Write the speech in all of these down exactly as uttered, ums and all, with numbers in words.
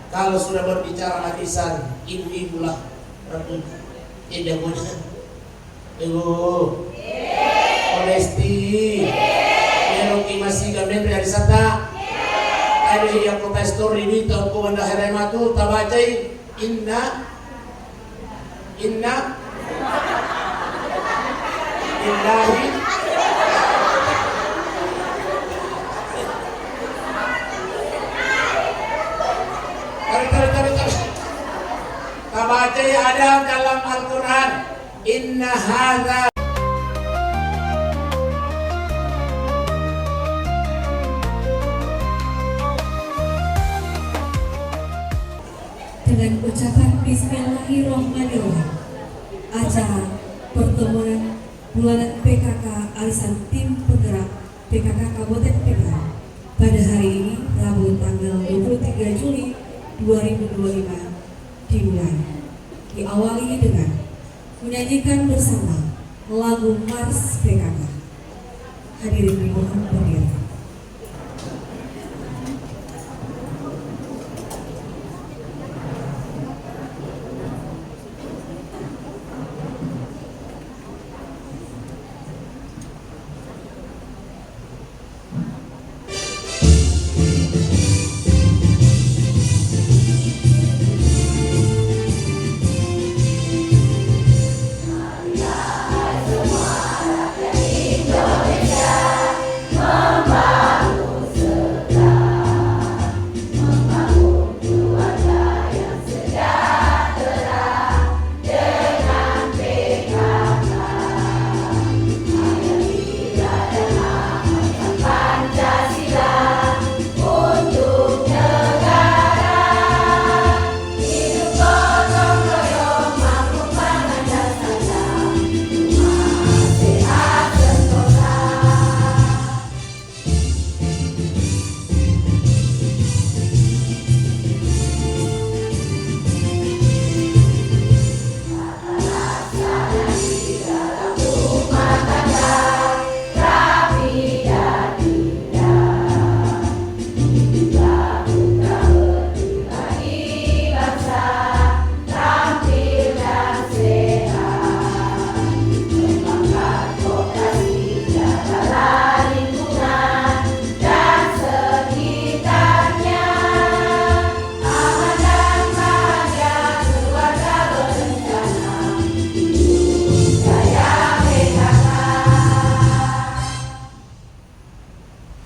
Kalau sudah berbicara arisan, ibu-ibulah rebutan. Tidak boleh. Ibu, Polesti, meloki masiga menre arisata. Tadi iya kota story duita okko benda herematu tabacai inna Inna lillahi. Tabe, tabe, tabe, tabe. Tabacai ada dalam Al-Quran. Inna hadza. Dengan ucapan Bismillahirrahmanirrahim, acara pertemuan bulanan P K K arisan tim penggerak P K K Kabupaten Pinrang pada hari ini, Rabu, tanggal dua puluh tiga Juli dua ribu dua puluh lima, dimulai. Diawali dengan menyanyikan bersama lagu Mars P K K. Hadirin dimohon berdiri.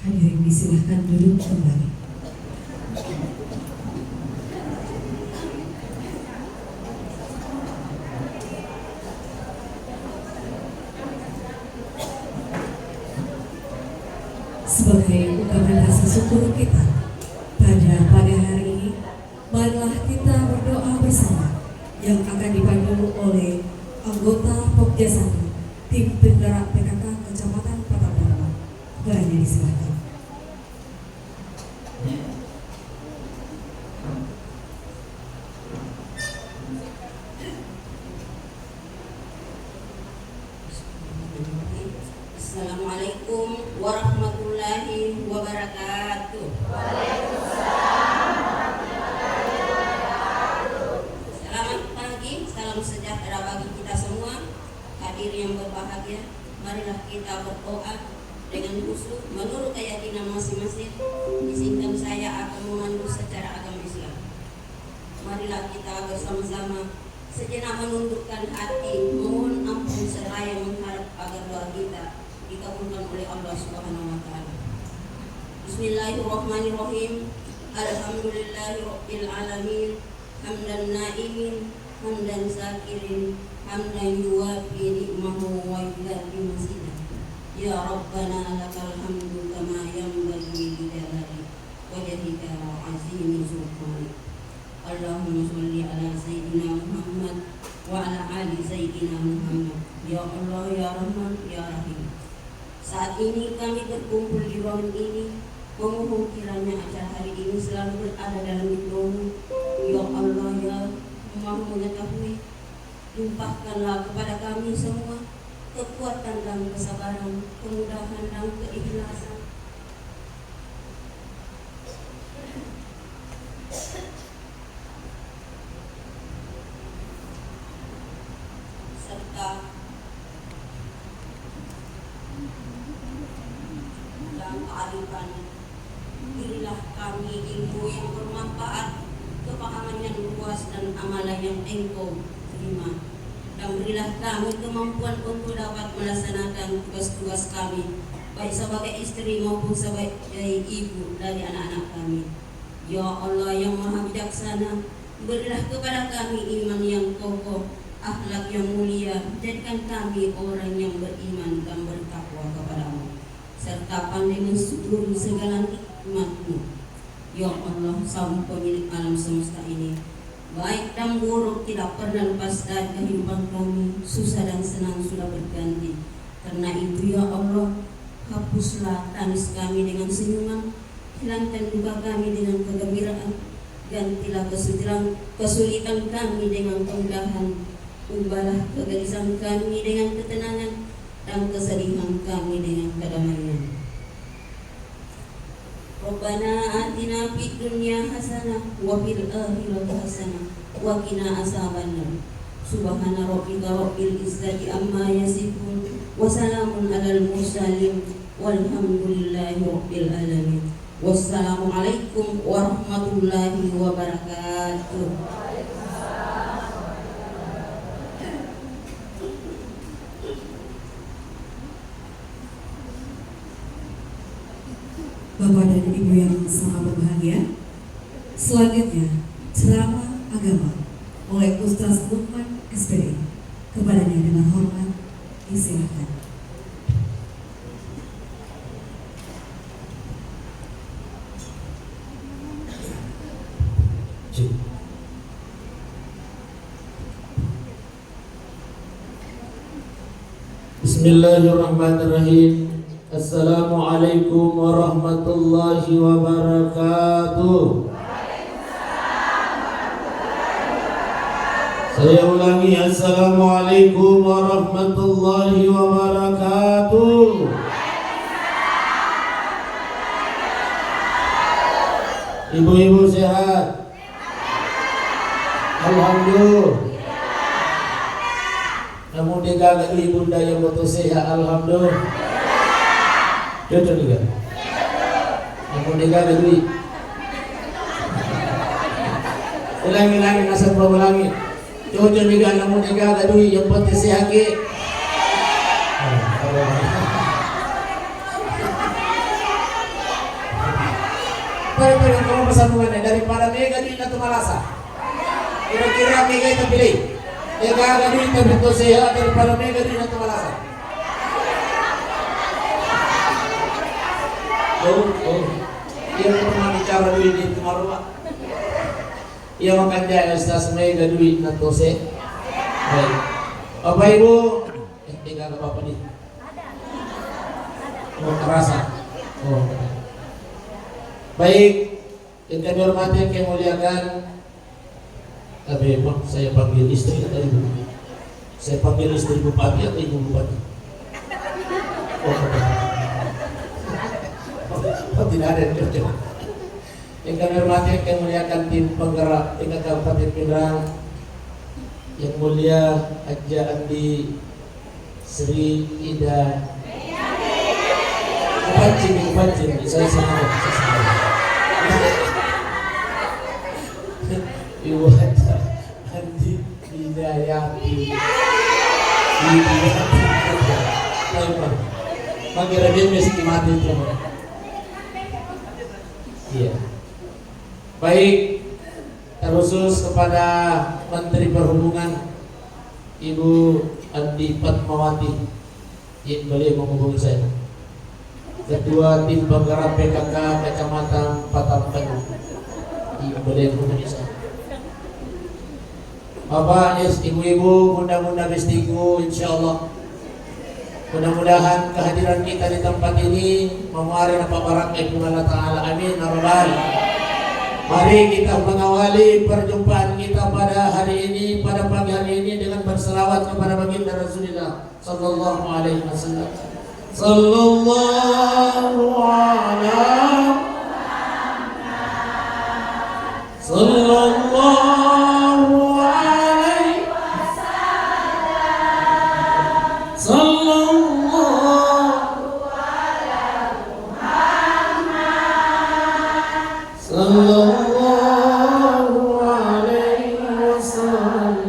Hadirin disilahkan duduk kembali. Sebagai ungkapan rasa syukur kita pada, pada hari ini, marilah kita berdoa bersama yang akan dipandu oleh anggota Pokja satu, tim penggerak P K K Kecamatan Pataporo. Kepada disilahkan. Assalamualaikum warahmatullahi wabarakatuh. Selamat pagi, salam sejahtera bagi kita semua. Hadirin yang berbahagia, marilah kita berdoa dengan khusyuk menurut keyakinan masing-masing. Izinkan saya akan memandu secara agama Islam. Marilah kita bersama-sama sejenak menundukkan hati, memohon ampun seraya mengharap agar doa kita dikabulkan oleh Allah Subhanahu wa Ta'ala. Bismillahirrahmanirrahim. Alhamdulillahirabbil alamin. Hamdan na'imin, hamdan syakirin, hamdan yuwafi ni'mahu wa yukafi mazidah. Ya Rabbana lakal hamdu kama yanbaghi li jalali wajhika wa azimi sultanik. Allahumma shalli ala Sayyidina Muhammad wa ala ali Sayyidina Muhammad. Ya Allah, ya Rahman, ya Rahim. Saat ini kami berkumpul di ruangan ini, memohon kiranya acara hari ini selalu berada dalam ridho-Mu. Ya Allah, ya Maha Mengetahui, limpahkanlah kepada kami semua kekuatan dan kesabaran, kemudahan dan keikhlasan. Engkau terima. Dan berilah kami kemampuan untuk dapat melaksanakan tugas-tugas kami, baik sebagai istri maupun sebagai ibu dari anak-anak kami. Ya Allah yang Maha Bijaksana, berilah kepada kami iman yang kokoh, akhlak yang mulia, jadikan kami orang yang beriman dan bertakwa kepada-Mu, serta pandai mensyukuri segala nikmat-Mu. Ya Allah, sang pemilik alam semesta ini, baik dan buruk tidak pernah lepas dari kehidupan kami, susah dan senang sudah berganti. Karena itu, ya Allah, hapuslah tangis kami dengan senyuman, hilangkan duka kami dengan kegembiraan, gantilah kesulitan, kesulitan kami dengan kemudahan, ubahlah kegelisahan kami dengan ketenangan, dan kesedihan kami dengan kedamaian. Rabbana atina fid dunya hasanah wa fil akhirati hasanah wa qina azabannar. Subhana rabbika rabbil izzati amma yasifun wa salamun alal mursalin walhamdulillahi rabbil alamin. Wassalamualaikum warahmatullahi wabarakatuh. Bapak dan Ibu yang sangat berbahagia, selanjutnya ceramah agama oleh Ustaz Lukman, S P D. Kepadanya dengan hormat disilahkan. Bismillahirrahmanirrahim. Assalamualaikum warahmatullahi wabarakatuh. Saya ulangi, assalamualaikum warahmatullahi wabarakatuh. Ibu-ibu sehat? Alhamdulillah. Namu degaga dui bunda yang betul sehat, alhamdulillah. Cocok juga. Namu degaga dui. Ulangi lagi, nasab ulangi. Cocok juga, namu degaga dui, yang penting sehat ke. Pada pada kamu pesan mana, daripada mega dui na tu malasa. Kira-kira mega itu pilih. Mega ada duit tapi tu sehat daripada mega duit na tu malasa. Oh, oh. Dia pernah bicara duit itu maruah. Iya, makanya Ustaz, mega duit na tu se. Baik. Bapak Ibu, eh, mega ada apa nih? Oh, terasa. Oh. Baik. Yang kami hormati, yang kami muliakan, tapi, Pak, saya panggil istri atau ibu? Saya panggil istri bupati atau ibu bupati? Oh, oh, tidak ada yang cocok. Yang kami hormati, yang kami muliakan, tim penggerak tingkat Kabupaten Pinrang, yang mulia Haja Andi Sri Ida. Pancing, pancing. Saya sengaja, saya sengaja. Ibu Haja Andi Hidayati. Hidayati. Baik, Pak. Panggil dia mesti mati itu, Pak. Iya. Baik. Terkhusus kepada Menteri Perhubungan, Ibu Andi Fatmawati, yang beliau menghubungi saya. Ketua Tim Penggerak P K K Kecamatan Patampen, yang beliau menghubungi saya. Bapak, Is, Ibu-ibu, Bunda-bunda, Bestiku, insya Allah mudah-mudahan kehadiran kita di tempat ini memuari apa barakah Puang Allah Ta'ala. Amin, ya Rabbal. Mari kita mengawali perjumpaan kita pada hari ini, pada pagi hari ini, dengan berselawat kepada baginda Rasulullah sallallahu alaihi wasallam. Sallallahu ala Sallallahu alaihi wasallam. Sallallahu ala Muhammad. Sallallahu alaihi wasallam.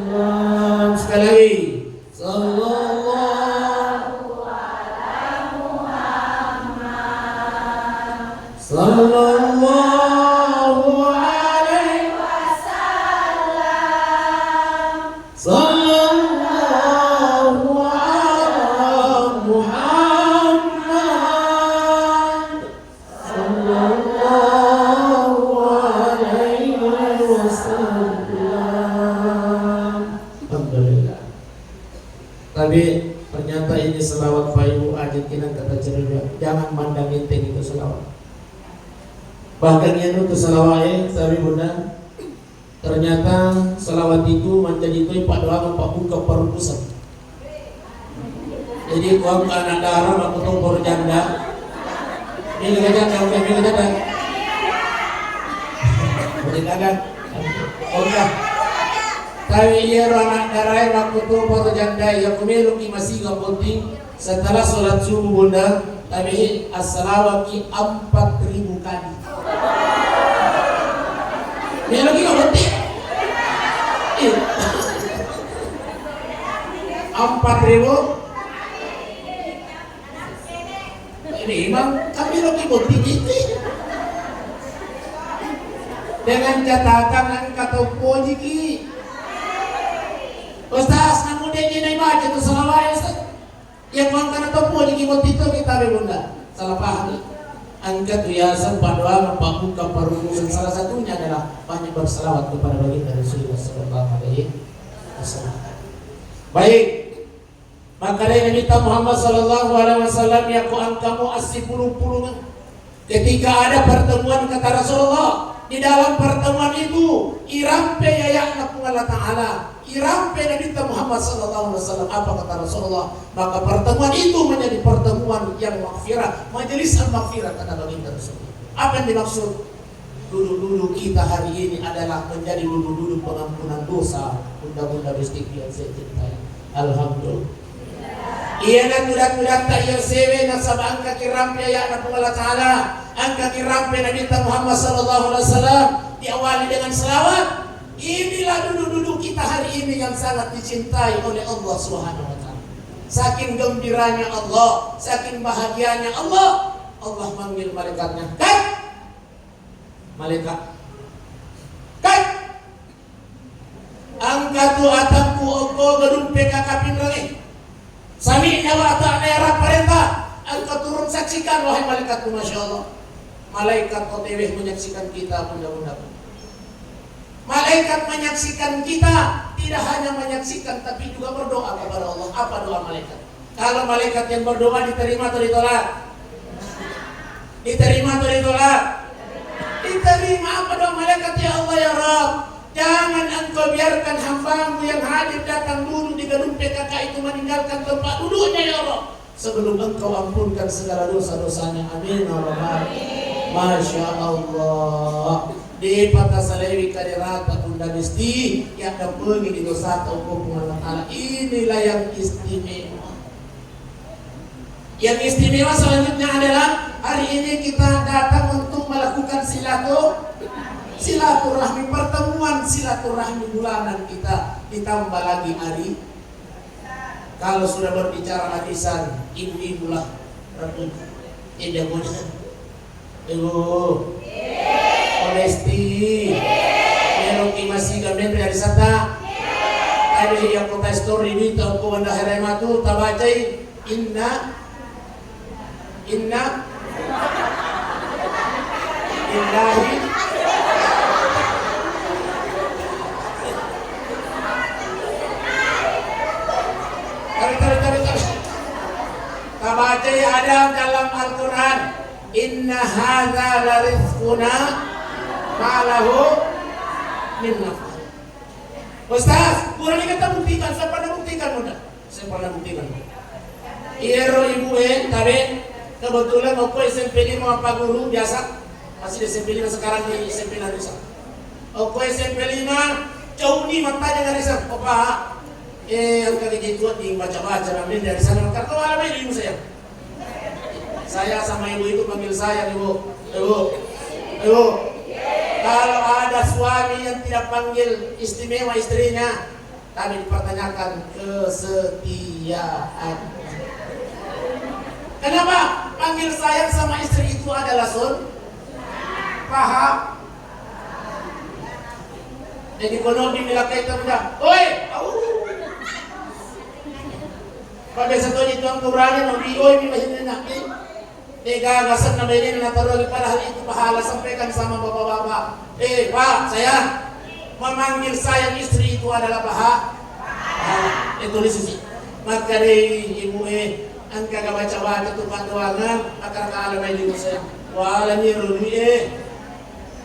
Tapi ternyata ini selawat Pak Ibu aja kinang kata cerita. Jangan mandang enteng itu selawat. Bahkan yang itu selawat, eh, tapi Bunda, ternyata selawat itu menjadi itu Pak doa, Pak buka perukusan. Jadi, ko engka anak dara makkutoparo janda. Mega janda, oke, mega janda. Mega janda. Oke. Tapi iyaro anak darae makkutoparo janda, iya ko meloki masiga botting setelah sholat subuh, Bunda, tapi assalawaki empat ribu kali. Meloki botting? Iya. Empat ribu? Ini imam, kami lo keyboard di T V. Dengan catatan engka to pojiki. Ustaz, namu de' ni baca tu salawat, Ustaz. Yang mangkana to pojiki, botting to kita be, Bunda. Salah paham. Engka tu yaseng padoa, pabbuka parukusan, salah satunya adalah banyak bersalawat kepada baginda Rasulullah sallallahu alaihi wasallam. Baik. Makkedai Nabitta Muhammad sallallahu alaihi wasallam, yakko engkamu assipulung-pulungeng. Ketika ada pertemuan, kata Rasulullah, di dalam pertemuan itu irampe aya'na Puang Allah Ta'ala, irampe Nabitta Muhammad sallallahu alaihi wasallam. Apa kata Rasulullah? Maka pertemuan itu menjadi pertemuan yang maghfirah, majelis al-maghfirah, kata baginda Rasulullah. Apa yang dimaksud? Duduk-duduk kita hari ini adalah menjadi duduk-duduk pengampunan dosa. Bunda-bunda bestikku yang saya cintai, alhamdulillah. Iyana tudang-tudatta iya sewe nasaba engkaki rampe aya'na Puang Allah Ta'ala, engkaki rampe Nabitta Muhammad sallallahu alaihi wasallam, diawali dengan selawat. Inilah duduk-duduk kita hari ini yang sangat dicintai oleh Allah Subhanahu wa Ta'ala. Saking gembiranya Allah, saking bahagianya Allah, Allah manggil malaikatnya, "Kat!" Malaikat. Kat! Engka tu atakku okko gedung P K K Pinrang e. Sami'na wa ata'na, ya Rabb, parenta. Engka turun, saksikan, wahai malaikatku, Masya Allah. Malaikat O T W menyaksikan kita, bunda-bundaku. Malaikat menyaksikan kita, tidak hanya menyaksikan, tapi juga berdoa kepada Allah. Apa doa malaikat? Kalau malaikat yang berdoa diterima atau ditolak? Diterima atau ditolak? Diterima. Apa doa malaikat? Ya Allah, ya Rabb, jangan Engkau biarkan hambamu yang hadir datang dulu di gedung P K K itu meninggalkan tempat duduknya, ya Allah, sebelum Engkau ampunkan segala dosa-dosanya. Amin, ya Rabbal. Masya Allah. Depa tasalaiwi kaderata, Bunda Besti, yaddampengi di dosata, okko Puang Allah Ta'ala. Inilah yang istimewa. Yang istimewa selanjutnya adalah hari ini kita datang untuk melakukan silatu-, silaturahmi, pertemuan silaturahmi bulanan kita, ditambah lagi hari. Kalau sudah berbicara arisan, ibu-ibulah, Rabbi. Eh, jagonya. Ibu. Polesti. Meloki masiga menre arisata. Tadi iya kota story duita ko Banda Herematu, tabacai, inna, inna, illahi. Tabe, tabe, tabe, tabe. Tabacai ada dalam Al-Quran, "Inna hadza la rizquna ma lahu min nafad." Ustaz, purani kita buktikan, saya pernah buktikan, Bunda. Saya pernah buktikan. Iyaro ibu e, tabe, kebetulan okko S M P lima Pak Guru biasa, masih di S M P lima, sekarang di S M P Nanusa. Okko S M P lima, cauni mattanya dari sana, "Oh, Pak, eh, engka gaji tua di baca-baca, ambil dari sana." Kata, "Oh, alam ini saya." Saya sama ibu itu panggil saya, "Ibu, ibu, ibu." Kalau ada suami yang tidak panggil istimewa istrinya, kami dipertanyakan kesetiaan. Kenapa? Panggil sayang sama istri itu adalah sun-, paham? Jadi kono di milakaita muda, "Oi, au." Pada satu itu angkurane no di, "Oi, mi mahinna nak." Degaga senna bainenna nataroki, padahal itu pahala. Sampaikan sama bapak-bapak. Eh, Pak, sayang, memanggil sayang istri itu adalah paha-, pahala. Eh, tulis isi. Makkedai ibu'e, engkaga baca-baca tu paddoangeng, akkara-kara mai di museng. Walani rului e.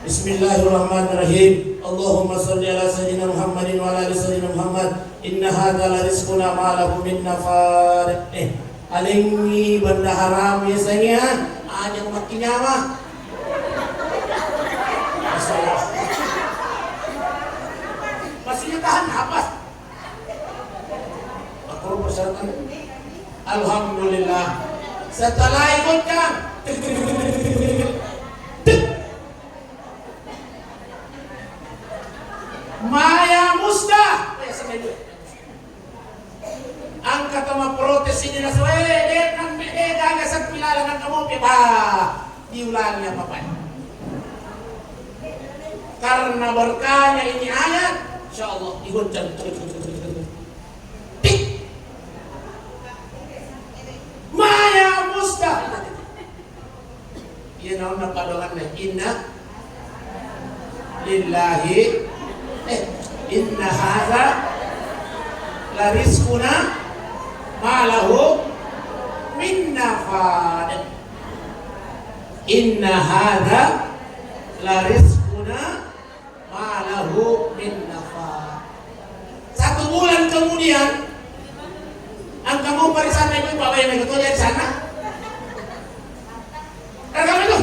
Bismillahirrahmanirrahim. Allahumma salli ala sayyidina Muhammadin wa ala ali sayyidina Muhammad. Inna hadza la rizquna ma lahu min nafad. Eh, alengngi benda haram yasengnge, aja makkinyawa. Maksudnya tahan apa? Aku persyaratan. Alhamdulillah. Setelah ikutkan, Maya Musda. Engka to mapprotes ini nasaba, eh, de' nambe, de' gaga seppi lalang engka mopi, bah, diulangi apa-apa. Karena berkahnya ini ayat, insya Allah digoncang. Tik. Maya Musda. Iya naonna paddoangenna, inna lillahi, eh, inna hadza la rizquna ma lahu min nafad. Inna hadza la rizquna ma lahu min nafad. Satu bulan kemudian, engka mau parisanna ibu, Pak Bayu, mai ketua dari sana. Rekam itu.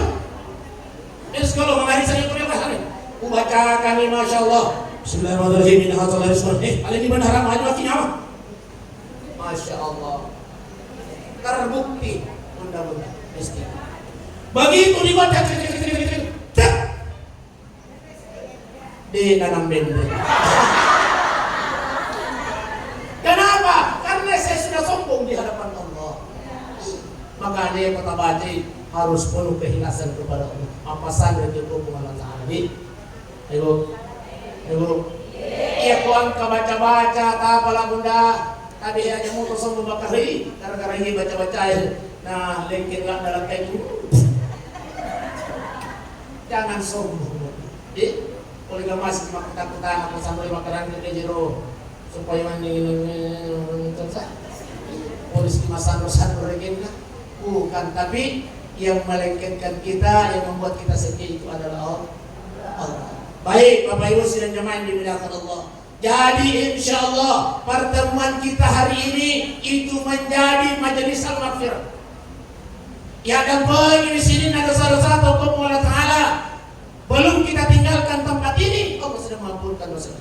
Terus kalau mengaji saya itu, Pak, ubaca kami, Masya Allah. Bismillahirrahmanirrahim. Inna hadza la rizquna. Eh, paling di bandara maju lagi nyawa. Masya Allah. Terbukti bunda-bunda. Mesti. Begitu dibaca, cek, cek, cek, cek, cek, cek. De' nanambenre. Kenapa? Karena saya sudah sombong di hadapan Allah. Makanya kota baca harus penuh keikhlasan kepada Allah. Apa saja itu hukum Allah Ta'ala. Di, ayo, ayo. Iya, ko engka baca-baca, tapala bunda, tapi aja muto sombong bakari, gara-gara ini baca-baca ya. Nah, lengket lah dalam kayu. Jangan sombong. Eh, oleh gak masih makkuta-kutana, aku sampai makanan ke jero. Supaya mending, terus, ah, polisi masando-sando regenna. Bukan, tapi yang melengketkan kita, yang membuat kita sedih itu adalah Allah. Baik, Bapak Ibu sidang jamaah yang dimuliakan Allah. Jadi, insya Allah, pertemuan kita hari ini itu menjadi majelis al-maghfirah. Ya, dan bagi di sini ada salah satu Allah Ta'ala. Belum kita tinggalkan tempat ini, Allah sudah mengampunkan dosa.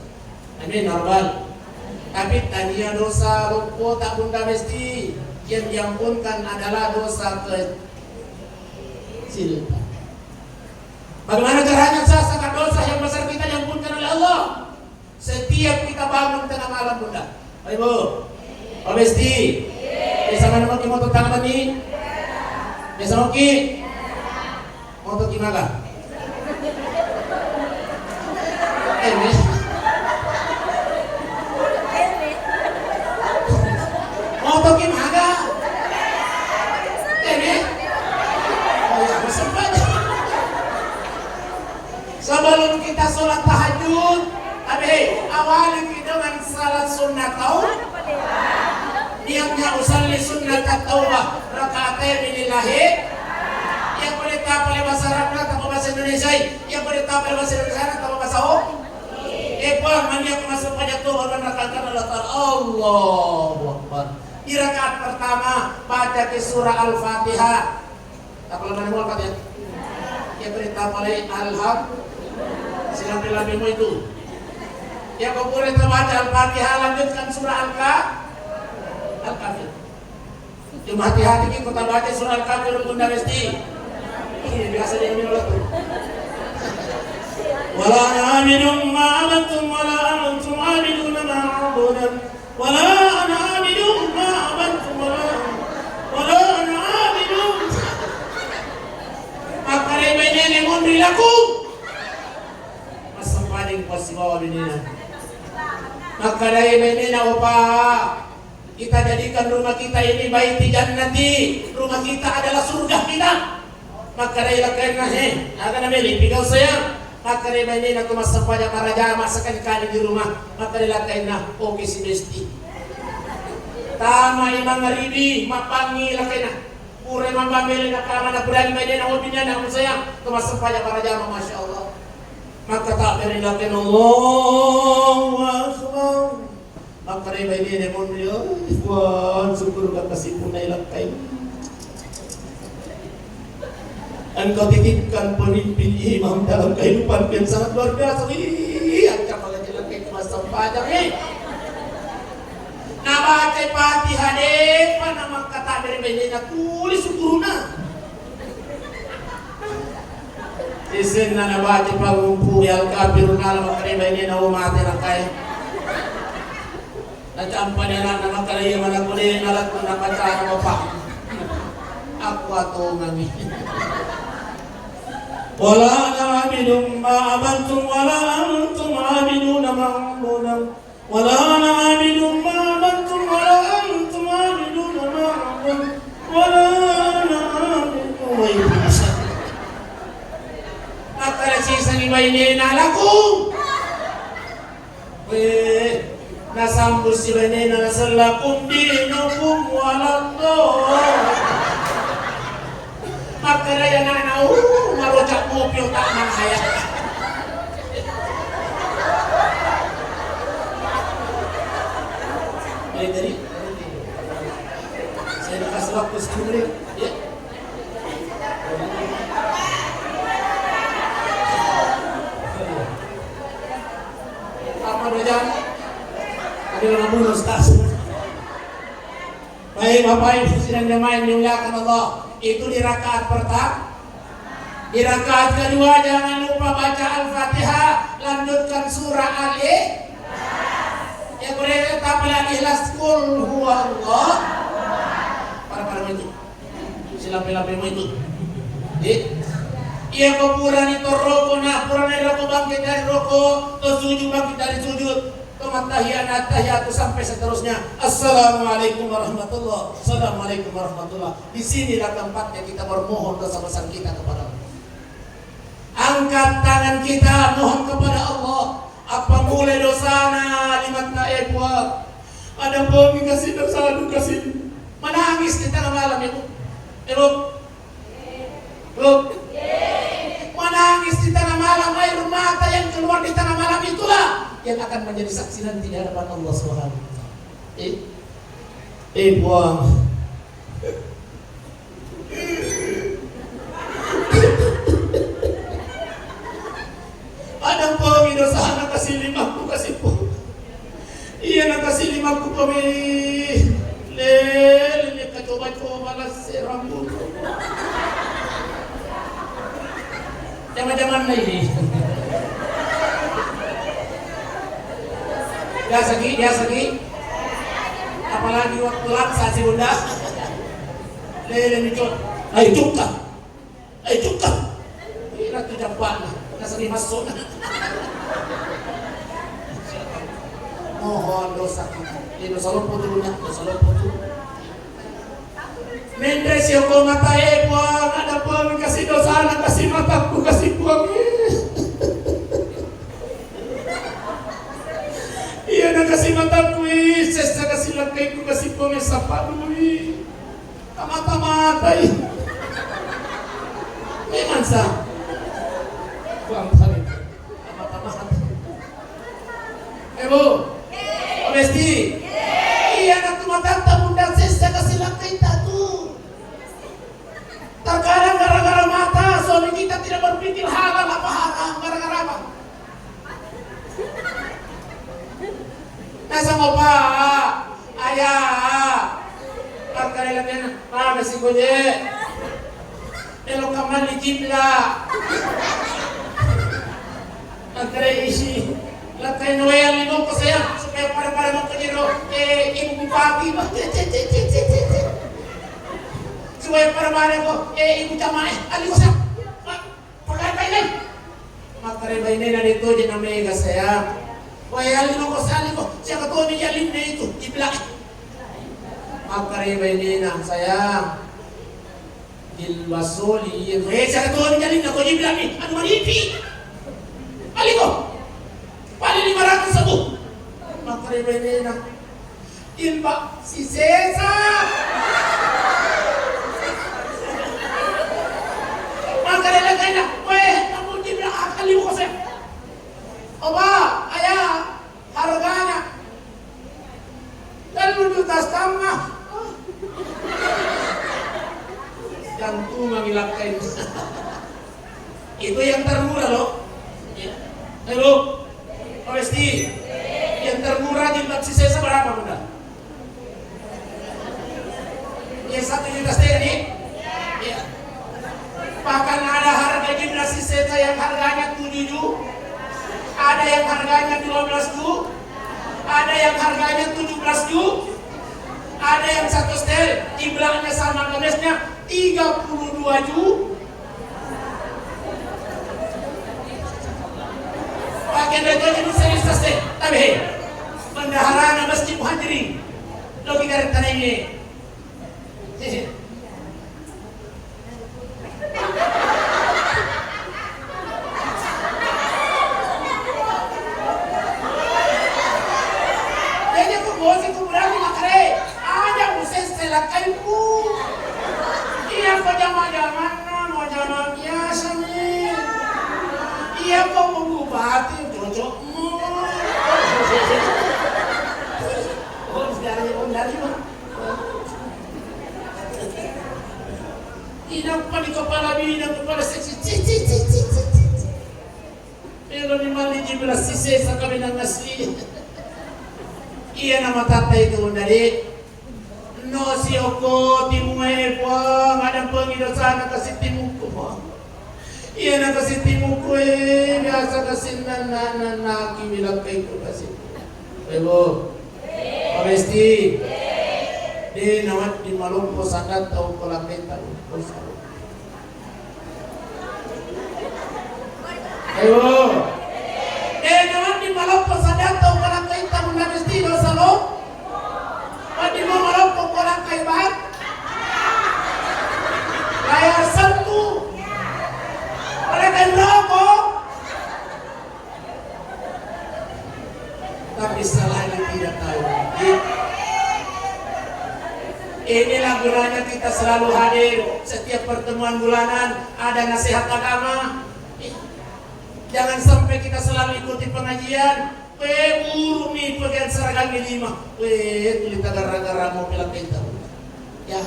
Amin, ya Rabbal. Tapi tania dosa loppo tak bunda mesti yang diampunkan adalah dosa kecil. Bagaimana caranya sah dosa yang besar kita diampunkan oleh Allah? Setiap kita bangun tengah malam, Bunda. Ayo, Bu. Pak Besti. Biasa mana mungkin motor tangan ini? Biasa mungkin? Motor gimana? Eh, Miss. Motor gimana? Eh, Miss. Oh, ya, sempat. Sebelum kita sholat tahajud, tapi, hei, awali kita dengan salat sunnat tau. Niatnya usalli sunnat taubah, rakaatai lillahi. Yang boleh tapale bahasa Arab, tak bahasa Indonesia. Yang boleh tapale bahasa Indonesia, tak bahasa, oh. Eh, Puang, mani aku masuk pajak tuh, orang rakaat Allah Ta'ala. Allahu Akbar. Di rakaat pertama, baca ke surah Al-Fatihah. Tapale mana mau, Pak, ya? Ya, perintah paling alham. Silampe-lampemu itu. Ya, kau boleh terbaca Al-Fatihah, lanjutkan surah Al-Ka-, Al-Kafir. Cuma hati-hati ki, kau tak baca surah Al-Kafir, Bunda Besti. Ini biasa dia minum tuh. Wala ana abidum ma abattum wala antum abiduna ma a'budu. Wala ana abidun ma abattum wala, wala ana abidun. Makkedai bainena, monri laku. Massempajang pasibawa bainena. Makkedai bainena, opa, kita jadikan rumah kita ini baiti jannati, rumah kita adalah surga kita. Makkedai lakkainna, he, aga nameli pigau saya. Makkedai bainena, ko massempajang marajama sekali-kali di rumah. Makkedai lakkainna, oke si Besti. Tamai mangaribi, mabbangngi lakkainna. Pura mabbangngi lakkainna, purani bainena, oh, bini anak, sayang, to massempajang barajama, masya Allah. Maka takbiri lakkainna, Allahu Akbar. Maka dé bainena monri, "Ai, Puang, syukur ka kasi punna ilakkai." Engkau titipkan pemimpin imam dalam kehidupan yang sangat luar biasa. Wih, ancam malah jelek itu massempajang, eh. Nabaca Fatihah dé'pa namakkata bere bainena tuli syukuruna. Isenna nabaca pangumpu Al-Kafirun ala makkeda bainena, "Oh, mate nakkae." Nacampani anakna makkeda, "Iya mana kode nalakku nabaca bapak." Aku atongangi. Wala ana abidum ma abattum wala antum abiduna ma a'budu. Wala ana abidum ma abattum wala antum abiduna ma a'budu. Wala ana abidum. Woi, masa. Makkeda sisengngi bainena, "Laku." Weh, nasambung si bainena naseng, "Lakum dinukum walad din." Makkeda anakna, "Uh, marocak mopi otakna aya." Eh, tadi? Saya dikasih waktu sepuluh menit. Ya. Apa dua jam? Tadi udah ngebunuh, Ustaz. Baik, Bapak Ibu sidang jamaah yang dimuliakan Allah, itu di rakaat pertama. Di rakaat kedua jangan lupa baca Al-Fatihah, lanjutkan surah Al-Ikhlas. Ya, boleh tambah lagi Ikhlas, Qul huwallah. Para-para itu. Silape-lape itu. Di. Iya ko purani toroko, nah, purani roko bangkit dari roko, to sujud bangkit dari sujud. Pemattahian, attahiyatu, sampai seterusnya. Assalamualaikum warahmatullah. Assalamualaikum warahmatullah. Di sinilah tempatnya kita bermohon dosa besar kita kepada Allah. Angkat tangan kita mohon kepada Allah. Apa mulai dosana limatta, eh, Puang? Ada pun kasih dosa, kasih. Menangis di tengah malam itu. Eh, Bu. Loh, menangis di tengah malam, air mata yang keluar di tengah malam itulah yang akan menjadi saksi nanti di hadapan Allah Subhanahu wa Ta'ala. Eh, eh, Puang. Ada Puang, dosa anak kasih lima, aku kasih Puang. Iya, nakasi limakku pami. Lele, lele, kacoba-coba lasse rambut. Jama-jamanna ini. Biasa ki, biasa ki. Apalagi waktu laksa si Bunda. Lele, micot. Ayo, cukka. Eh, cukka. Ira tu jampana. Nasani masuk. Mohon dosa. Eh, dosa loppo tu, Bunda. Dosa loppo tu. Menre sioko mata, eh, Puang, ada Puang, kasih dosa, kasih mataku, kasih Puang. Iya, nakasi mataku, eh, sessa kasih lakkaiku, kasih Puang, eh, sapa dulu, eh. Tamata-matai. Memang sa. Buang balik. Tamata-matai. Eh, Bu. Oh, Besti. Iya, anak tu mata, tak bunda sesa kasih lakai tak tu. Terkadang gara-gara mata, suami kita tidak berpikir halal apa haram, gara-gara apa? Nasaba, Pak, Ayah, makkeda lakianna, "Mana si Koje? Elo kamani kibla." Makkeda isi, "Lakkainna wae alli mokko, sayang, supaya pada-pada mokko jero, eh, Ibu Bupati." Cek, cek, cek. Supaya pada-pada ko, eh, Ibu Camat, eh, alli ko, sayang. Pakaipai, Nay. Makkeda bainena, de toje na mega, sayang. Wae, alli mako, sali ko. Siapa to mi jalinna itu? Kibla. Makkeda bainena, sayang. Jilbab soli, iya. Eh, siapa to mi jalinna ko kibla mi? Anu maripi. Alli ko. Paling lima ratus ribu. Makkeda bainena. Jilbab sisesa. Maka dia lagi, "Weh, kamu jilbab akal ibu kosek." Oba, ayah, harganya tellu juta setengah. Jantung lagi lakkai. Itu yang termurah, loh. Ya. Halo. Pak Besti, yang termurah jilbab sisesa berapa, Bunda? Yang satu juta setengah nih? Iya. Bahkan ada harga jilbab sisesa yang harganya tujuh juta, ada yang harganya dua belas juta, ada yang harganya tujuh belas juta, ada yang satu setel, jilbabnya sama gamesnya tiga puluh dua juta. Pakai dua juta itu serius, Ustaz, deh. Tapi, hei, bendaharana Masjid Muhajirin. Lo kita rencana ini. Jadi, aku bosi kuburan di Makare. Aja musese lakaiku. Iya ko jama-jamanna, mau jama biasa nih. Iya ko mau bupati, cocokmu. Oh, dari, oh, dari mana? Inappa di kepala bidang, kepala seksi. Ci, ci, ci, ci, ci, ci. Melo ni malli Jibril sisesa kaminang asli. Iya nama tata itu, Bunda, Dek. No sioko timue, Puang, adampengi dosana kasi timuku, Puang. Iya na kasi timuku, eh, biasa kasi nanna-, nannaki milakka itu kasi. Ibu, Pak Besti, de nawedding maloppo saddatta okko lakkaita dosa. Ayo. De nawedding maloppo saddatta okko lakkaita, Bunda Besti, dosa lo. Wedding mo maloppo okko lakkai batu. Layar sentuh. Pada kan rokok. Tapi selagi tidak tahu, inilah gunanya kita selalu hadir setiap pertemuan bulanan, ada nasihat agama. Jangan sampai kita selalu ikuti pengajian, we, buruk nih pakaian seragam ini mah, we, tuli tagarra-garra mau pelak kita. Ya.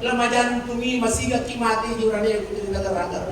Lama jantungi masigaki mati di urane ku jadi dagar-dagar.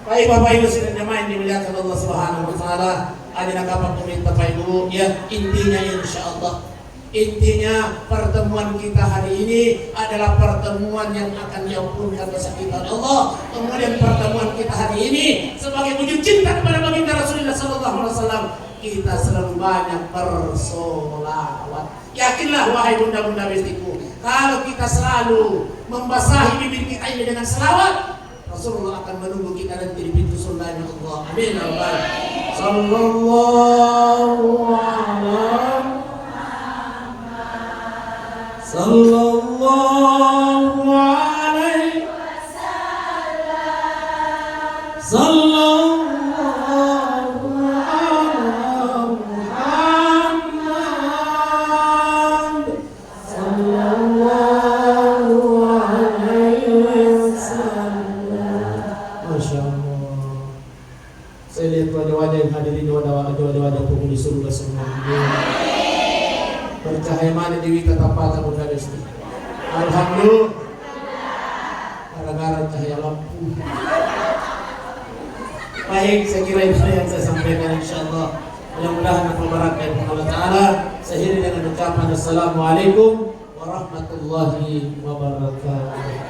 Baik, Bapak Ibu sidang jamaah yang dimuliakan Allah Subhanahu wa Ta'ala, ada nak apa pemerintah Pak Ibu, ya, intinya insya Allah, intinya pertemuan kita hari ini adalah pertemuan yang akan diampunkan dosa kita oleh Allah. Kemudian pertemuan kita hari ini sebagai wujud cinta kepada baginda Rasulullah sallallahu alaihi wasallam, kita selalu banyak bersolawat. Yakinlah, wahai bunda-bunda bestiku, kalau kita selalu membasahi bibir kita ini dengan selawat, Rasulullah akan menunggu kita nanti di pintu surganya Allah. Amin ya rabbal. Sallallahu ala Muhammad. Sallallahu alaihi wasallam. Sallallahu ala Muhammad. Sallallahu alaihi wasallam. Masya Allah. Saya lihat wajah-wajah yang hadirin, wajah-wajah penghuni surga semua. Bercahaya mana dewi tatapata Bunda Besti. Alhamdulillah. Gara-gara cahaya lampu. Baik, saya kira itu yang saya sampaikan, insya Allah. Mudah-mudahan apa barakah Allah Ta'ala. Saya akhiri dengan ucapan assalamualaikum warahmatullahi wabarakatuh.